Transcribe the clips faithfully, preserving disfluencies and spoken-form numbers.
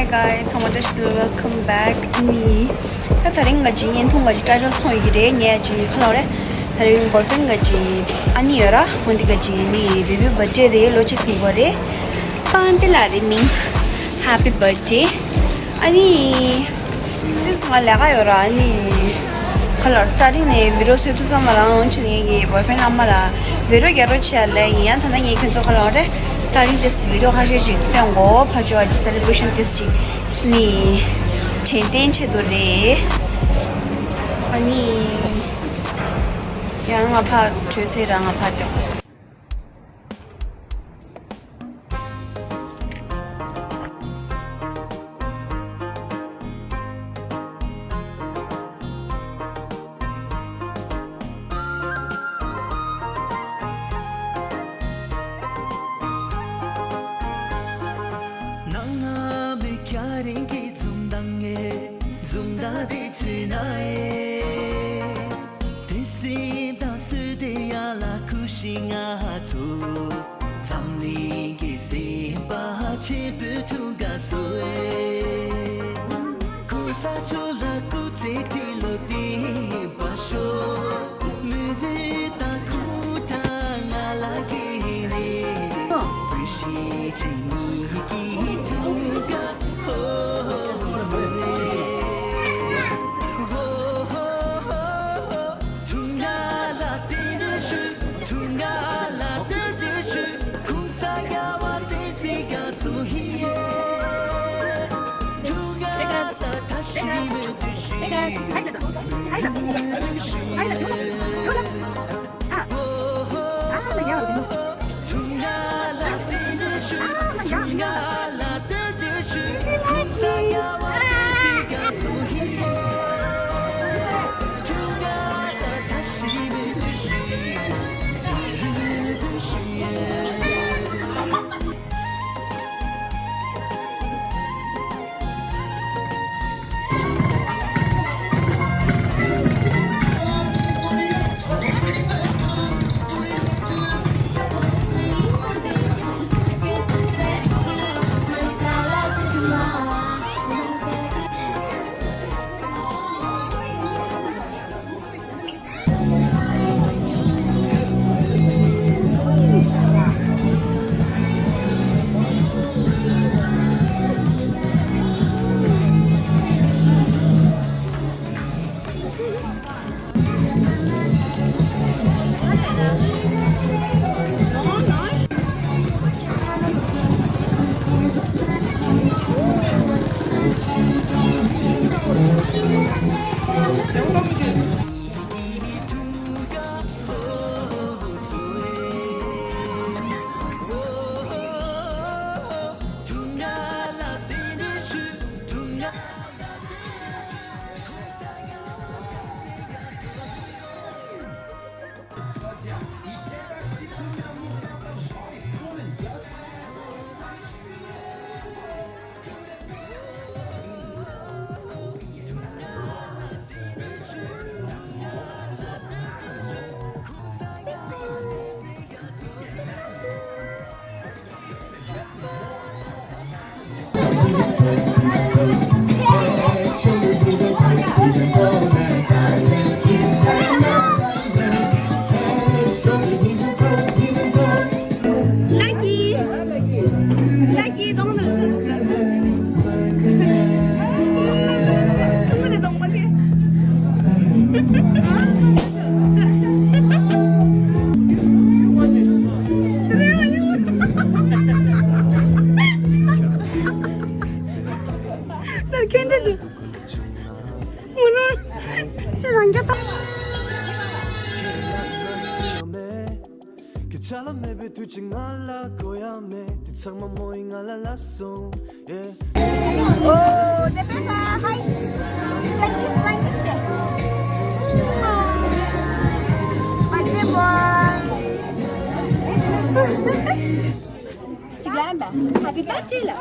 Guys, ཚང་མ་བཀྲ་ཤིས་བདེ་ལེགས། Welcome back. ཨ་ནི། ད་དེ་རིང་ང་ཅིག་བརྙན་ཐུང་ང་ཅིག་སྐྲ་ཅོར་མཐོང་ཡོད་ཀྱི་རེད། ངས་ཅིག་ཁ་ལོག་རེད། དེ་རིང་boyfriend ང་ཅིག་ཨ་ནི་ཡོད་ར། འོ་འདི་ང་ཅིག་ནི་baby birthday རེད། ལོ་གཅིག་ཟིན་གོ་རེད། པང་ཏི་ལ་རེད་མིང་། Happy birthday. ཨ་ནི། sis ང་ལས་ཀ་ཡོད་ར། ཨ་ནི། ཁ་ལོག་starting ནས་video བཟོ་ཐུབ་ཙམ་ལ་རང་ཅིག་ངེད་ཀྱི་boyfriend ཨ་མ་ལ་video རྒྱག་རོགས་བྱེད་ལབ་ཡིན། ཡང་ད་ལྟ་ངས་ཁྱོད་ཚོ་ཁ་ལོག་རེད། Starting དེ་video ཁ་ཤས་ཤིག་སྟོན་གོ། ཕ་ཇོ་ཨ་ཅིག་celebration དེ་ཅིག་ནི་དྲན་རྟེན་ཆེད་དུ་རེད། ཨ་ནི། ཡང་ང་ཕར་བྲོས་ཚེ་ར་ང་ཕར་སྟོན། ནང་ང་མི་ཁ་རིང་གི་འཛུམ་མདངས་ངས་འཛུམ་མདངས་དེ་བྱེད་ན་ཨེ། དེ་སེམས་དང་སུ་དེ་ཡ་ལ་ཁུ་ཤི་ང་ཚོ་འཛམ་གླིང་གི་སེམས་པ་ཆེན་པོའི་ཐུག་ག་སོ་ཨེ། ཁོ་ས་ཆོ་ལ་ཁུ་ཚེ་ཁྲི་ལོ་དེ་བ་ཤོ། མི་དེ་ད་ཁུ་ཐ་ང་ལ་གི་ནི་བུ་ཤི་ཆེ་ནི་གི་ཐུག་ག་ཧོ་ཧོ་ཧོ་ཧོ། Lucky! Lucky, don't look. Don't look, don't look. སྐད་ཆ་ལ་མེད་པའི་དུས་ཀྱི་ང་ལ་གོ་ཡ་མེད། དེ་ཚང་མ་མོ་ཡིས་ང་ལ་ལབ་སོང་། Yeah. Oh, the pepper, hi. Like this, like this, check. Birthday boy. ཅིག་ལབ་ན། Happy birthday ལ།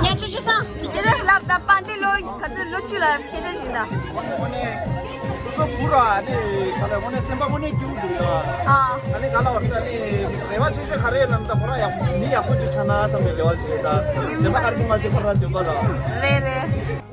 ངས་ཆུ་ཆུ་སང་སྐད་ཆ་ཞིག་ལབ་དང་། པ་འདི་ལོ་ག་ཚོད་ལོ་བཅུ་ལ་སྐད་ཆ་ཞིག་དང་། དངོས་གནས་སོ་སོ་བུ་ར་ནི་ག་ལ་དངོས་གནས་སེམས་པ་དངོས་གནས་སྐྱིད་པོ་འདུག་ཡ། ཨ་ནི་ག་ལ་བར་ད་ནི་རེ་བ་ཆེ་ཤོས་ག་རེ་ལབ་ད་ཁོ་ར་ཡག་མི་ཡག་པོ་ཅིག་ཆགས་ན་བསམ་པའི་རེ་བ་ཞིག་རེད། ད་དེ་མ་ག་རེ་ཞིག་མ་བྱེད་ཁོ་ར་འདོད་པ་ལ། རེད་རེད།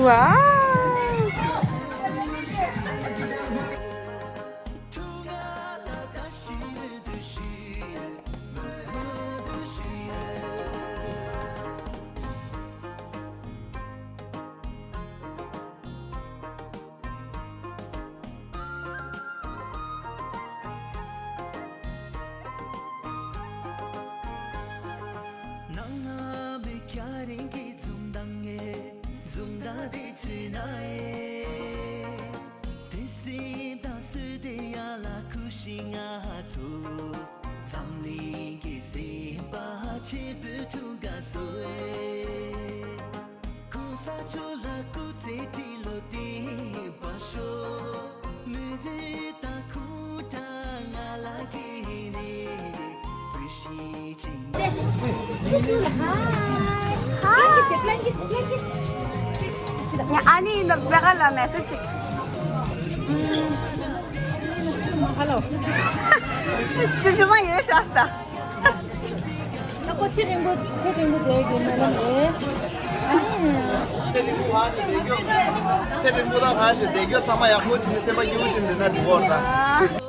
Wow. ང་ཨ་ནི་ཡིན་ན་བེ་ག་ལ་མེ་སེ་ཇི་ཅིག་ཧ་ལོ། ཅི་ཞིག་མ་ཡོད་ཤག་ས། ཁོ་ཚེ་རིང་པོ་ཚེ་རིང་པོ་བསྡད་རྒྱུ་སྨོན་ལམ་རེད། ཨ་ནི། ཚེ་རིང་པོ་ཧ་ཞིག་བསྡད་རྒྱུ། ཚེ་རིང་པོ་དང་ཧ་ཞིག་བསྡད་རྒྱུ་ཚང་མ་ཡག་པོ་བྱས་ནས་སེམས་པ་སྐྱིད་པོ་བྱས་ནས་འདི་ན་འགྲོ་གི་ཡོད་ད།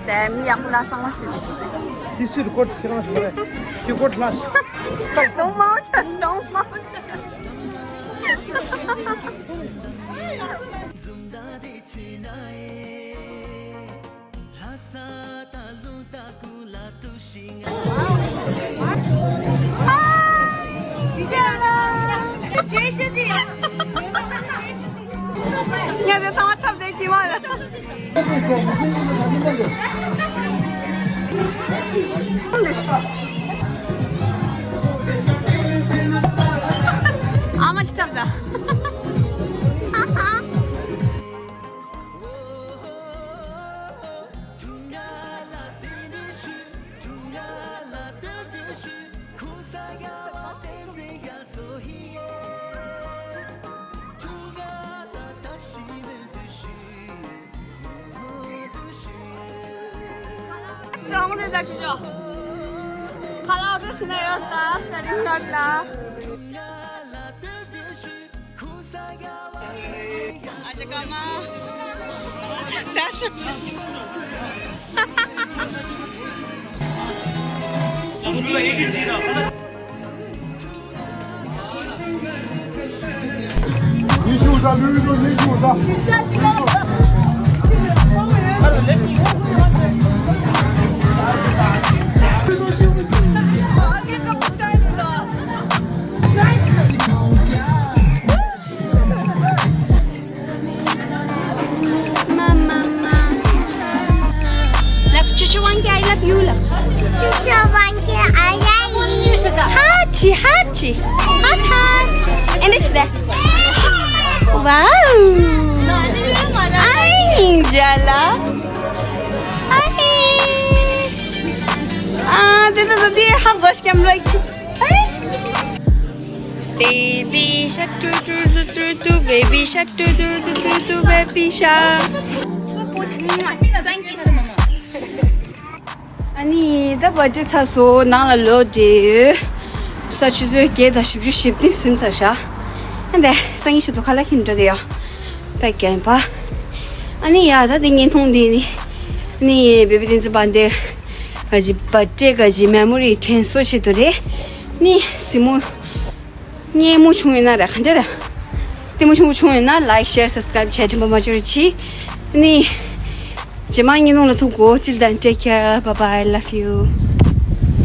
དེ་མི་ཡག་པོ་ལ་གསང་བ་ཟེར་ནས། དེ་སུས་རི་ཀོཌ་ཁྱེད་རང་ཞིག་རེད། ཁྱེད་ཀོཌ་ལ། གདོང་མང་ཆ་གདོང་མང་ཆ། ངས་དེ་ཚང་མ་ཁྲབ་བསྡད་ཀྱི། How much time? ཁ་ལག་ཨོར་ཌར་བྱེད་ན་ཡོད་ད། སི་ཊ་ཌིང་ཀཱར་ལ། ཨ་ཅག་ཀརྨ། That's a Mama, mama. Love, Chuchu Wangki, I love you, love. Chuchu Wangki, I love you. Hachi, hachi. Hot, hot. And it's there. Wow. Ay, ninja la. Ay. Ah, dede, dede, have gosh camera. Baby shark, do do do do do, baby shark, do do do do do, baby shark. Thank you so much. ཨ་ནི་ད་བར་ཌེ་ཚར་སོང་། ནང་ལ་ལོག་བསྡད་ཡོད། ས་ཆུ་ཚོད་བརྒྱད་དང་བཞི་བཅུ་ཞེ་བདུན་ཟིན་ཚར་ཤག་ཨ་འདི་སང་ཉིན་ཞིག་ཏུ་ཁ་ལག་ཁྱེར་འགྲོ་བསྡད་ཡོད། པད་རྒན་པ། ཨ་ནི་ཡ་ད་འདི་བརྙན་ཐུང་འདི་ནི། ཨ་ནི་བེ་བི་བསྟན་འཛིན་དཔལ་ལྡན། ག་ཅི་བར་ཌེ་ག་ཅི་མེ་མོ་རི་དྲན་གསོ་ཆེད་དུ་རེད། ནི་གཟིགས་མོ། སྙན་མོ་བྱུང་ཡོད་ན་རེད། ག་འདྲ་རེད། ལྟད་མོ་ཆུང་ཆུང་ཡོད་ན་like, share, subscribe བྱས་དྲན་པ་མ་བརྗེད་རོགས་གྱིས། ནི། རྗེས་མ་བརྙན་ཐུང་ལ་ཐུག་གོ། Till then, take care. Bye bye. Love you.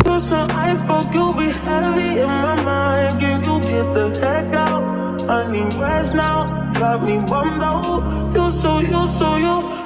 You're so ice cold, you be heavy in my mind. Can you get the heck out? I need rest now. Got me bummed out. You so, you so, you.